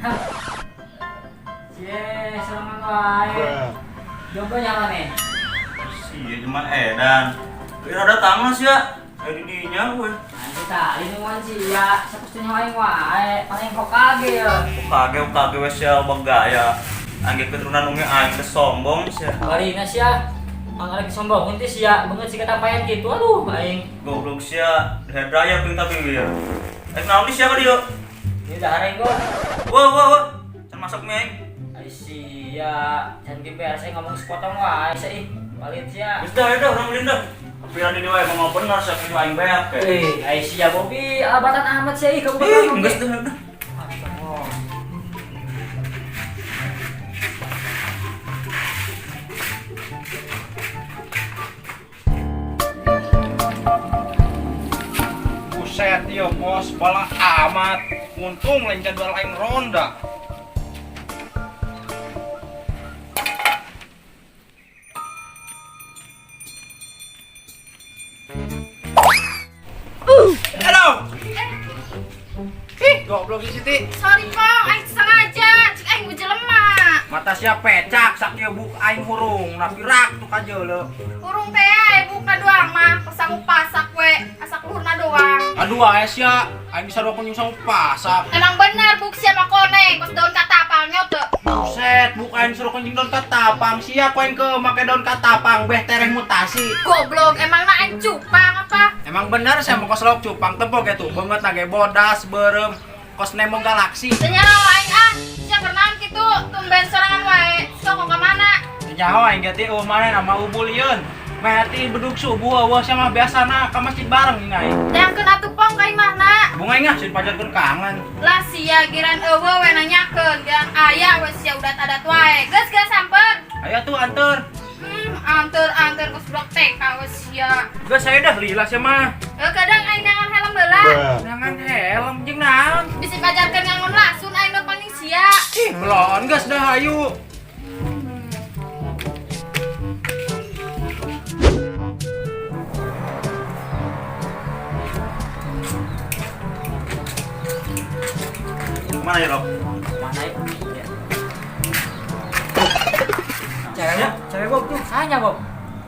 Hah. Cie, serangan wae. Jomblo nyawa nih. Sia cuma edan. Kira datang mas ya. Kayak di dinya gue. Nanti tadi nungguan sih ya, sakustu nyawa aing wae, paling kok kage ya. Kage kage wes ya bagaya. Angge keturunan unge aing teh sombong sih. Barina sih ya, ang lagi sombong inti sih ya, banget sih katampayan gitu, aduh aing. Goblok sia, hair dryer ping tapi wir. Eh naon di siapa dia? Ini dah aing gua. Wah wah wah. Can masuk mie aing. Ai sia, can ge beres aing ngomong sepotong wae sia ih. Palit sia. Geus dah, dah urang ulin dah. Tapi ini wae ngomong bener sia kitu aing beak ke. Eh, ai sia Bobby, abatan amat sia ih kamu Ih, geus dah dah. Buset, iya bos, bala amat. Untung lain jadwal aing ronda. Halo. Ih, goblok si Siti. Sorry pong, aing sengaja, cik aing jelema. Mata sia pecak sakieu buk aing hurung, na pirak tuh kajeuleu. Hurung teh aya buka doang mah, pesangu pasak we, asak luhurna doang. Aduh ae sia, aing bisa dua kunjung sangu pasak. Emang bener buk sia mah koneng, kos daun katapangnya teu. Buset, buk aing suruh kunjung daun katapang, sia ku aing ke make daun katapang beh tereh mutasi. Goblok, emang na aing cupang apa? Emang bener saya mau kos lauk cupang tempo gitu, banget nage bodas berem kos Nemo Galaxy. Teu nyaho aing ah, sia kenaon kitu, tumben sorangan wae. Sok kok ka mana? Nyaho aing ge teh eueuh maneh nama ubulieun. Meh hati bedug subuh eueuh sia mah biasana ka masjid bareng ini aing. Dangkeun atuh pong ka imahna. Bunga aing ah sieun pajarkeun kangen. Lah sia giran eueuh we nanyakeun, giran aya we sia udat adat wae. Geus geus samper. Ayo tuh anter. Anter-anter kos blok TK we sia. Geus saya dah lila sia mah. Kadang aing nangan helm heula. Nangan helm jeung naon? Bisi pajarkeun ngangon lasun aing mah paling sia. Ih, belon geus dah ayu. Mana ya, Rob? Mana ya? Cewek, cewek Bob tuh, sanya Bob.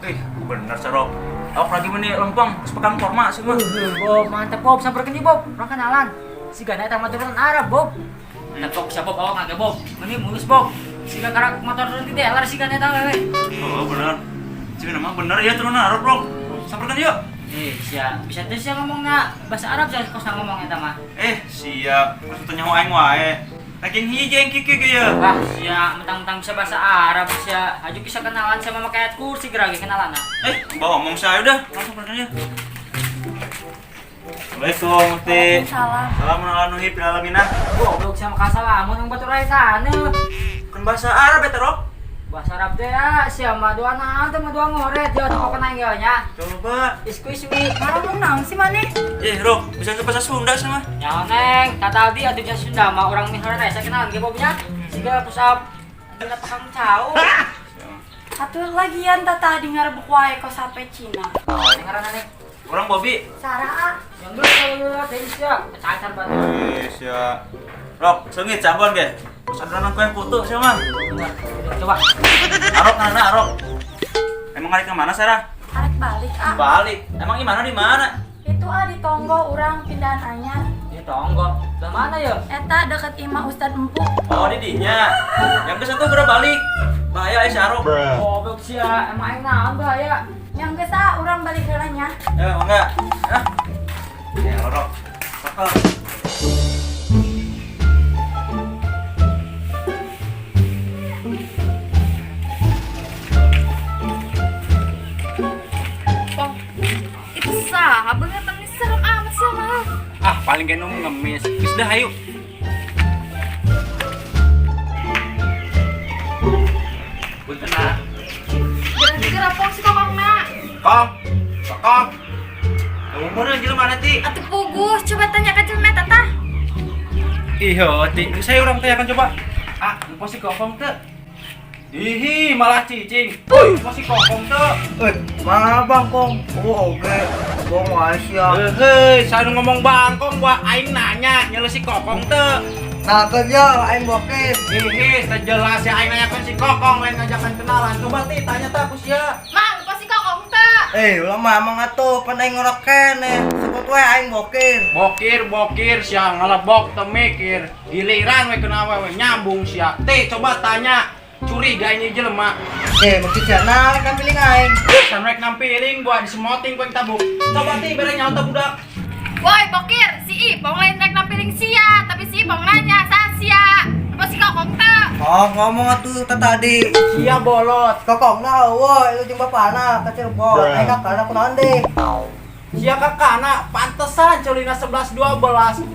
Ih, bener sih, Rob. Aku lagi meni lempeng, terus pegang korma sih mah. Bob, mantep Bob, samperkeun Bob, urang kenalan. Si gana eta mah turunan Arab, Bob. Nepok siapa Bob, awak ngage Bob. Meni mulus Bob. Siga karak motor di dealer si gana eta wewe. Oh, bener. Si mah bener ya turunan Arab, Rob. Samperkeun yuk. Eh, sia, bisa teh sia ngomongna bahasa Arab sia kos ngomong eta mah. Eh, siap. Terus tanya aing wae. Ranking hiji yang kiki ge ya. Wah, sia mentang-mentang bisa bahasa Arab sia. Aju bisa kenalan sama make ayat kursi gerage kenalan. Eh, bawa ngomong saya udah, langsung pertanyaan. Assalamualaikum, Ti. Waalaikumsalam. Salam ala nuhi fil alamina. Goblok sama kasalamun yang batur ae taneuh. Kan bahasa Arab ya, Rob? Bahasa Arab teh ya, sia mah doa naon teh mah doa ngoret ya toko kena enggal nya. Coba. Excuse me. Ngomong naon sih maneh? Eh, Rob, bisa bahasa Sunda sama? Nyaho neng, tadi atuh bisa Sunda mah urang mihara saya kenalan ge Bobnya. Siga push up. Dina pakang cau. Atuh lagian tata tadi ngarebuk wae kos HP Cina. Oh, ngaranna neng. Orang Bobby. Sarah ah. Yang dulu teh sia, cacar batu. Eh, sia. Rob, seungit cabon ge. Sadranan kue putu sia mah. Coba. Arok mana Arok? Emang hari kemana Sarah? Arek balik ah. Balik. Emang gimana di mana? Itu ah di Tonggo urang pindahan anyar. Di Tonggo. Lah mana ya? Eta deket imah Ustad Empu. Oh, di dinya. Yang ke satu udah balik. Bahaya si Arok. Goblok sia, emang aing naon bahaya. Yang geus ah urang balik heula nya. Ya, mangga. Hah? Ya, Rok. Cakep. Pong, itu saha beungeut teh serem amat sia mah. Ah, paling genom ngemis. Geus dah ayo. Punten ah. Geura-geura pong si kokongna. Kong. Kong. Umurnya jelema mana ti? Atuh puguh, coba tanya ka jelema eta tah. Iya, ti. Saya urang tanyakan coba. Ah, lupa si kokong teh. Ihi, malah cicing. Masih kokong tuh. Eh, mana bangkong? Oh, oke. Bong wae sia. Hei, saya ngomong bangkong buat aing nanya, nyele si kokong tuh. Nah, kerja aing bokir. Ihi, jelas ya aing nanyakan si kokong, lain ngajakan kenalan. Coba ti tanya tak aku sia. Mang, pasti kokong teu. Eh, ulah mah emang atuh pan aing ngorok keneh. Sebut wae aing bokir. Bokir, bokir, sia ngelebok teu mikir. Giliran we kena we nyambung sia. Ti, coba tanya. Curiga ini jelema. Eh, mungkin sia nah kan piling aing. Samrek nampiling buat disemoting ku yang tabuk. Coba ti bere nyawa budak. Woi, bokir, si Ipong lain rek nampiling sia, tapi si Ipong nanya sa sia. Apa si kokong teu? Oh, ngomong atuh tadi. Sia bolot. Kokong na, woi, lu jeung bapana ka Cirebon. Aing kakana kunaon deh. Sia kakana pantesan celina 11 12.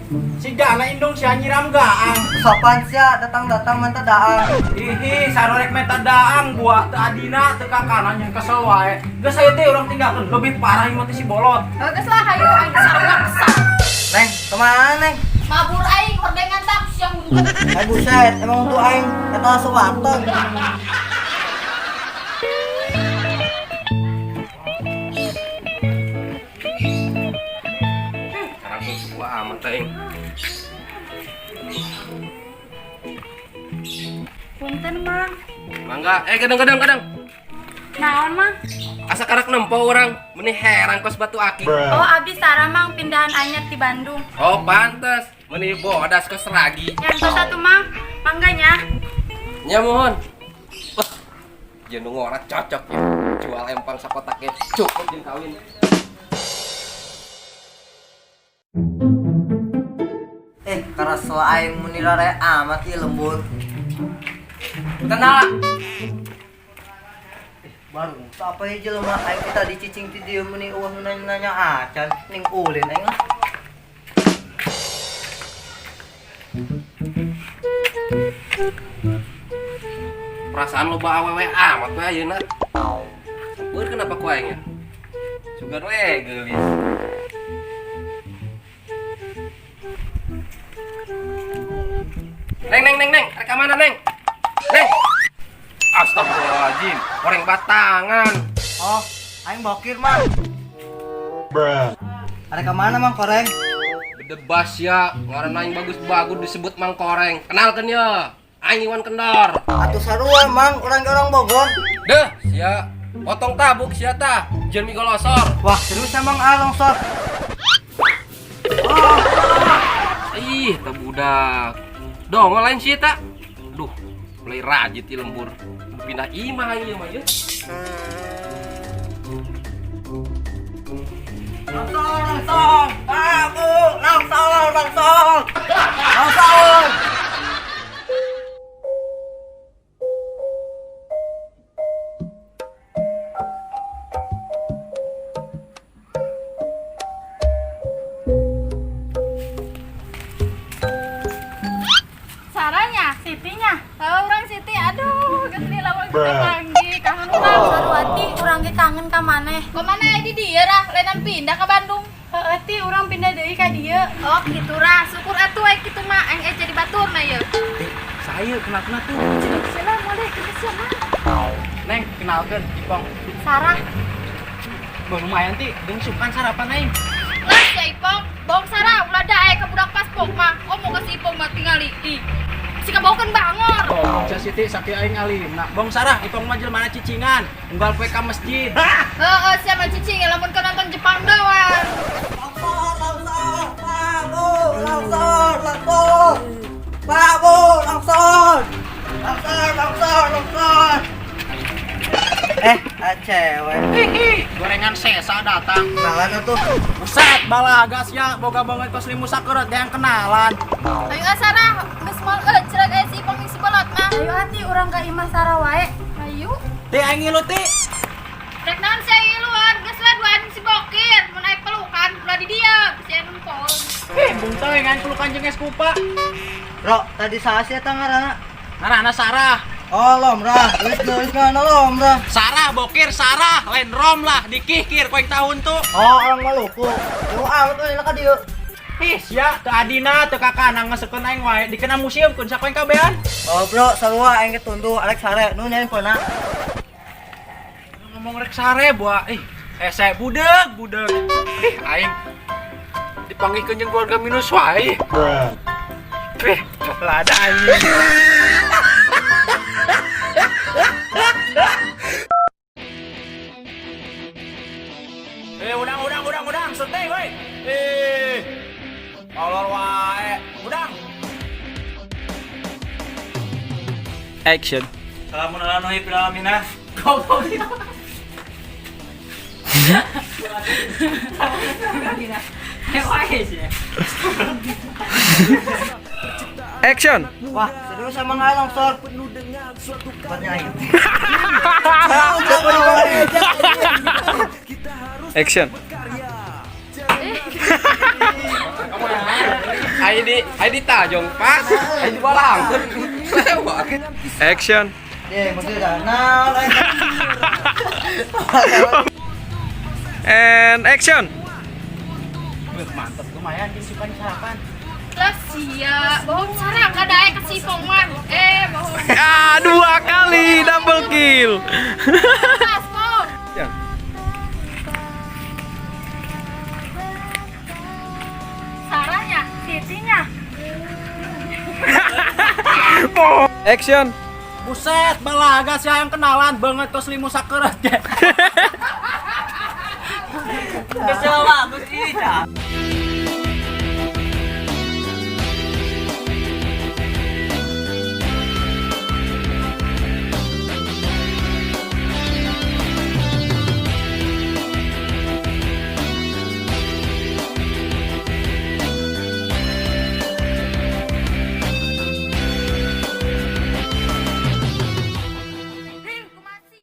Si gana indung sia nyiram gaang. Sopan sia datang-datang manta daang. Ihi, sarorek meta daang buat teu adina teu kakana yang kesel wae. Geus aya teh urang tinggalkeun lebih parah ieu mah teh si bolot. Geus lah hayu aing sarua kesal. Neng, kemana neng? Mabur aing hordengan tak siang Eh buset, emang tuh aing kata langsung warteg. Sekarang tuh sebuah amat aing. Punten, Mang. Mangga, eh kadang-kadang kadang. Naon, Mang? Asa karak nempo orang, meni herang kos batu akik. Oh, abdi Sarah, Mang, pindahan anyar di Bandung. Oh, pantes. Meni bodas kos ragi. Yang tos satu, Mang. Mangganya. Nya mohon. Wah, jeung nu ngorat cocok ya. Jual empang sakotaknya cukup jeung kawin. Eh, karasa aing meni rare amat ieu lembur. Tenang. Baru apa ya jelema aing kita dicicing ti dieu meni eueuh nu nanya-nanya acan ning ulin aing lah. Perasaan loba awewe amat we ayeuna. Beur kenapa ku aing ya? Sugan we geulis. Neng neng neng neng, rek ka mana neng? Neng. Astagfirullahaladzim, goreng batangan. Oh, aing bokir, Mang. Ada ke mana, Mang Koreng? Bedebas ya, ngaran aing bagus-bagus disebut Mang Koreng. Kenalkeun ya, aing Iwan Kendor. Atuh sarua, Mang, urang ge orang Bogor. Deh, sia potong tabuk sia tah, jeung mie golosor. Wah, serius Mang ah longsor. Ih, teh budak. Dong, lain sih tak. Duh, mulai rajit di lembur. Pindah imah ieu mah ye. Longsor, longsor. Tabuk, longsor, longsor. Longsor. Saranya, Sitinya. Tahu orang Siti, aduh, geus lawan kita panggih, kangen urang. Sarwati, urang ge kangen ka maneh. Kemana di dieu rah, lainan pindah ke Bandung. Heeh, ti urang pindah deui ka dieu. Oh, gitu rah, syukur atuh we kitu mah aing jadi baturna ieu. Saya kenal-kenal tuh. Sila mulai kita siapa? Neng, kenalkeun Ipong. Sarah, Bah, lumayan ti, deung sukan sarapan aing. Lah si Ipong, bong Sarah ulah dae ka budak paspok mah. Komo ke si Ipong mah tingali. Ih. Si kabaukeun bangor. Oh, sia Siti sakieu aing alimna. Bong Sarah, Ipong mah jelema cicingan, unggal poe ka masjid. Heeh, sia mah cicing lamun keur nonton Jepang doang. Longsor, longsor. Tabuk, longsor, longsor. Tabuk, longsor. Longsor, longsor, longsor. Eh, ah, cewek. Hihi, gorengan sesa datang. Kenalan tuh. Buset, balaga sia, boga banget kos limu sakeureuh yang kenalan. Ayo ah Sarah, geus moal eueuh aya si Ipong jeung si Bolot mah. ayo ati urang ka imah Sarah wae. Ayo. Ti aing ngilu ti. Rek naon sia ngiluan, geus lah duaan si Bokir, mun aya pelukan ulah di dieu, bisi anu pol. Heh, bung teuing aing pelukan jeung es kupa. Bro, tadi saha sih eta ngaranna? Ngaranna Sarah. Oh, lomrah. Geus geus ngaranna lomrah. Sarah Bokir Sarah, lain rom lah, dikikir ku aing tahun tuh. Oh, orang Maluku. Jauh amat euy lah ka dieu. Ih, sia teu adina teu kakana ngesekeun aing wae dikena museumkeun sakoeng kabehan. Oh bro, sarua aing ge tunduh arek sare nu nyain pena. Ngomong rek sare buah ih, hese budeg budeg. Ih, aing dipanggihkeun jeung keluarga minus wae. Ih, lada anjing. Eh, udang udang udang udang, seteh woi. Eh. Tolol wae. Udang. Action. Salamun ala nuhi fil alamina. Action. Wah, serius sama ngalong sor. Tempatnya aing. Action. ID ID tajong pas, ID balangkeun. Action. Deh, maksudnya dah. Nah, aing. And action. Mantep lumayan jeung suka sarapan. Lah sia, bohong sarang enggak daek ke si Ipong mah. Eh, bohong. Ah, dua kali double kill. Pas, Pong. Ya. Sarahnya, Sitinya. Action. Buset, balaga sih yang kenalan banget kos limu sakeureut ge. Kesel bagus ih.